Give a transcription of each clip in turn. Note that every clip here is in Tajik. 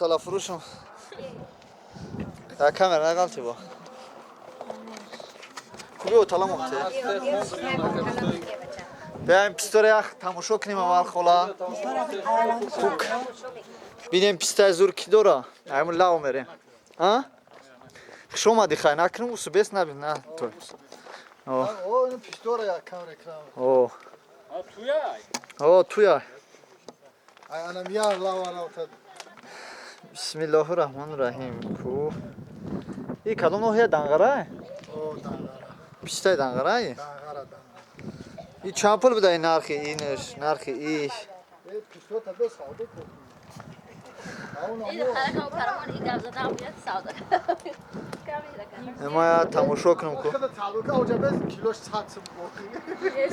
Отала фурӯшам. Дар камера нағалти бо. Куби отала момте. Биёем пистора як тамошо кунем аввал хола. Кук. Бинем пистаи зур ки дора. Аймун лав мерем. А? Хуш омадӣ хай накунем усубес набин на той. О. О, ин пистора як кам реклама. О. Туяй. О, туя. Ай анам яр лава лава. Бисмиллоҳи раҳмони раҳим. Ку. И кадом ноҳия Данғара? О, Данғара. Пистаи Данғара? Данғара, Данғара. И чанд пул буда ин нархи инш, нархи иш? Э, пистора та бес савдо кун. Ма я тамошо кунам ку.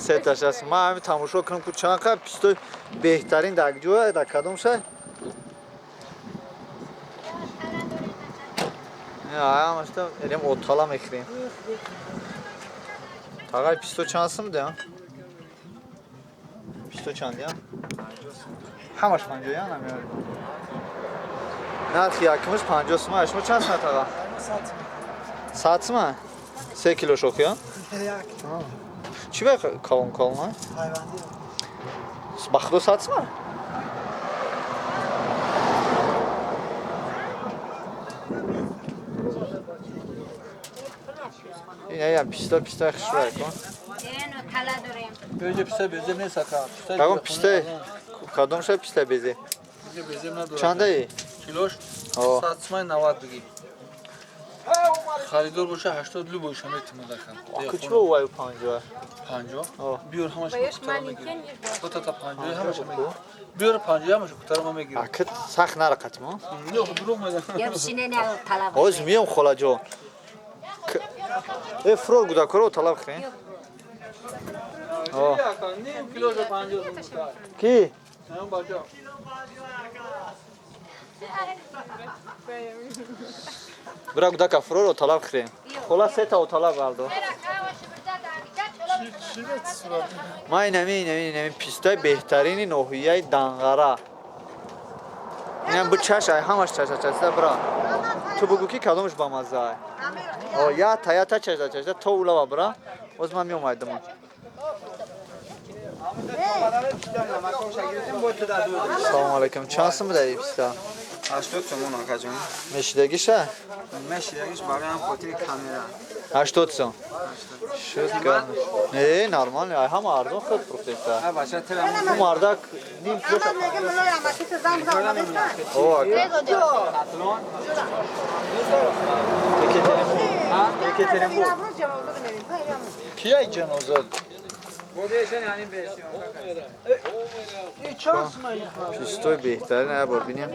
Сеташ аст. Ма ҳами тамошо кунам ку чанд қа пистои беҳтарин дар ҷоя, дар кадом шай? Ҳамашта эрем отала мехӯрем. Тағай писто чанд сум дия? Писто чанд дия? Ҳамаш 50 я намеёр. Нархи якумаш 50 сум, шумо чанд сум таға? 100 сум? 3 кило шохи я? Чӣ ба калон калон? Ба худо 100 сум? Ин я писта писта хушрӯя кун. Беже писта безе нест ака. Кадом писта? Кадом ша писта безе? Чандаи? Килош 100 сумай 90 биги. Харидор боша 80 любойша метимад ака. Кучо вай 50? 50? Биёр ҳамаша кутара мегирем. Бота та 50 ҳамаша мегирем. Биёр 50 ҳамаша кутара ма мегирем. Ака сахт нарақат мо? Не, дурӯғ мезанам. Ҳоз миём холаҷон. Э, фурор гудакоро талаб хӯрем. О. Ним килоша 50 сум. Ки? Ҳам бача. Бира гудака фурор талаб хӯрем. Хола сета талаб алдо. Ма инами инами инами пистай беҳтарини ноҳияи Данғара. Инам бу чаш ай ҳамаш чаша чашда бира. Ту бугу ки кадомаш бамазза ай. О, я та я та чашда чашда то улава бира. Боз ман меомайдам. Салом алейкум. Чанд сум буда ин писта? 80 сомон акаҷон. Мешидагиша? Мешидагиш барои ҳам хотири камера. 80 сум. Шуд гап. Не, нормально. Ай ҳама арзон худ фурӯхтеста. А бача тера Ку мардак ним кило. О, ака. Екатеринбург. Кияй ҷаноза? Пистои беҳтарин ая бор бинем.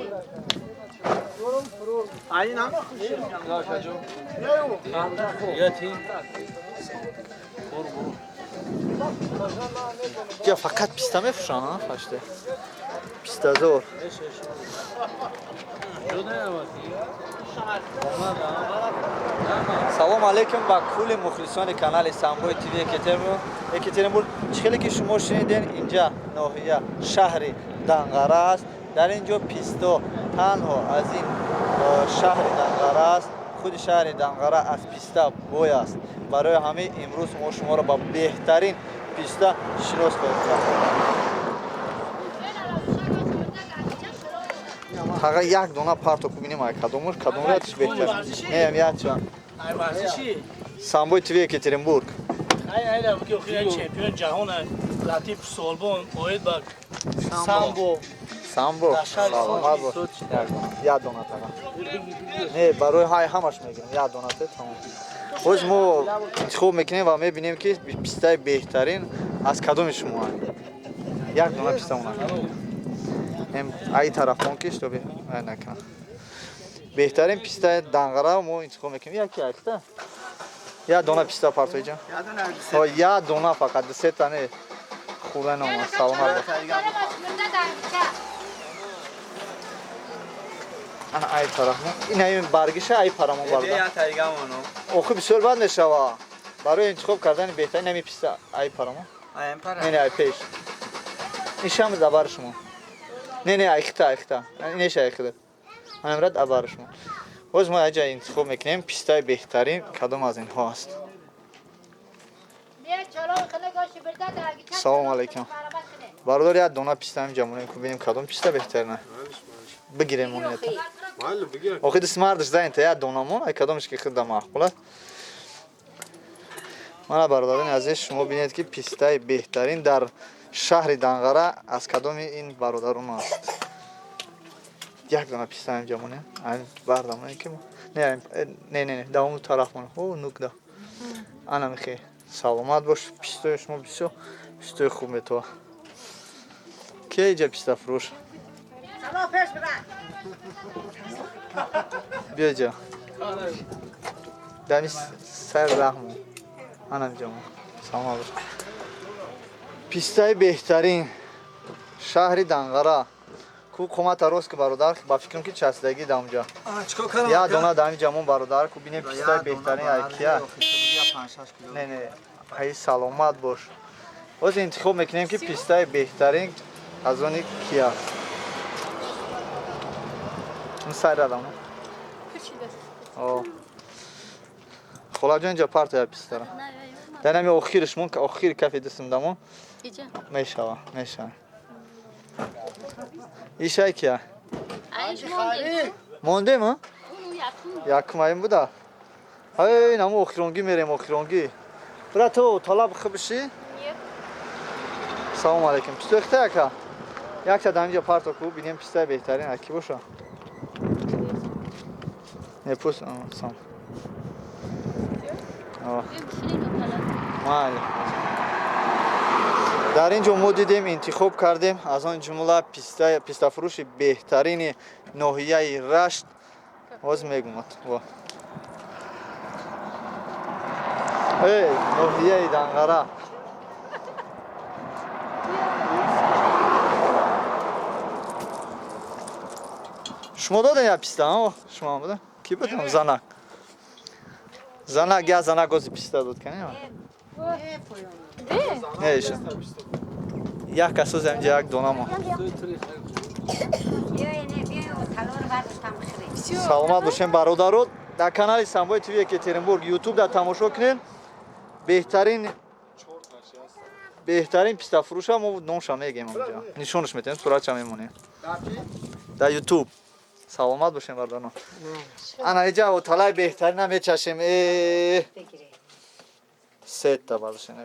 Я фақат писта мефурӯшанд, а фаште. Пистазор. Салом алейкум ба кулли мухлисони канали Самбои ТВ Екатеринбург. Екатеринбург чӣ хеле ки шумо шуниден инҷа ноҳия шаҳри Данғара аст. Дар ин ҷо писто танҳо аз ин шаҳри Данғара аст. Худи шаҳри Данғара аз писта бой аст. Барои ҳамин имрӯз мо шуморо ба беҳтарин писта шинос хоҳем кард. Фақат як дона парто кубинем ай кадомуш кадом ратиш беҳтар. Не, як чанд. Ай варзиши? Самбои ТВ Екатеринбург. Ай ай да ки охир чемпион ҷаҳон Латиф Солбон оид ба самбо. Самбо. Саломат бош. Як дона таға. Не, барои ҳай ҳамаш мегирам. Як дона те тамом. Боз мо интихоб мекунем ва мебинем ки пистаи беҳтарин аз кадоми шумо аст. Як дона писта монад. Эм ай тарафон ки штоби ай накунам. Беҳтарин пистаи Данғара мо интихоб мекунем. Яки айхта. Як дона писта партоиҷа. О, як дона фақат, ду сета не. Хуб нома, саломат бош. Ана ай тараф мо. Ин ай баргиша ай парамо барда. Охи бисёр бад мешава. Барои интихоб кардани беҳтарин ами писта ай парамо. Не, не, ай пеш. Ишам забар шумо. Не, не, ай хита, ай хита. Инеш ай хита. Анамрад абарашмон. Боз мо аҷа интихоб мекунем пистаи беҳтарин кадом аз инҳо аст. Салом алейкум. Бародар, як дона писта ҳаминҷа монем, ку бинем кадом писта беҳтарина. Бигирем монета. Охи даст мардаш заинта як дона мон, ай кадомаш ки худда маъқул аст. Мана бародарони азиз, шумо бинед ки пистаи беҳтарин дар шаҳри Данғара аз кадоми ин бародарон аст. Як дона писта ҳаминҷа монем. Айн барда монем ки не, не, не, не, давому тараф монем. О, нукда. Ана михе. Саломат бош, пистои шумо бисёр пистои хуб метова. Ки иҷа пистафурӯш? Биё иҷа. Дами сар раҳмо. Ана инҷа мо. Саломат бош. Пистаи беҳтарин шаҳри Данғара. Ку қомата рост ки бародар, ба фикрам ки часпидагӣ дар онҷа. Чикор кардам? Як дона дар инҷа мон бародар, ку бинем пистаи беҳтарин ай кия. Не, не, ҳай саломат бош. Боз интихоб мекунем ки пистаи беҳтарин аз они ки аст. Он сар радам. О. Холаҷон, инҷа парта як пистара. Дар ҳами охираш мон, охири кафи дастам дамон. Мешава, мешава. Ишай кия? Мондем, а? Якум аим буда? Ай, наму охиронгӣ мерем, охиронгӣ. Брат, то талаб хубши? Салом алейкум. Пистои хита яка? Якта дар инҷа парто ку, бинем пистаи беҳтарин а ки боша. Не, пуст, сам. Майли. Дар ин ҷо мо дидем, интихоб кардем аз он ҷумла пистафурӯши беҳтарини ноҳияи Рашт. Ҳозир мегумад. Эй, ноҳияи Данғара. Шумо додем як писта, шумо буда? Ки буд? Занак. Занак, я занак ози писта дод, кани? Не, иша. Як кас ози ҳаминҷа як дона мо. Саломат бошем бародаро. Дар канали Самбои ТВ Екатеринбург YouTube дар тамошо кунед. Беҳтарин беҳтарин пистафурӯша мо номша мегем онҷа. Нишонаш метаҳем, суратша мемонем. Дар YouTube. Саломат бошем бародарон. Ана иҷа талаи беҳтарина мечашем. Сета бардошем.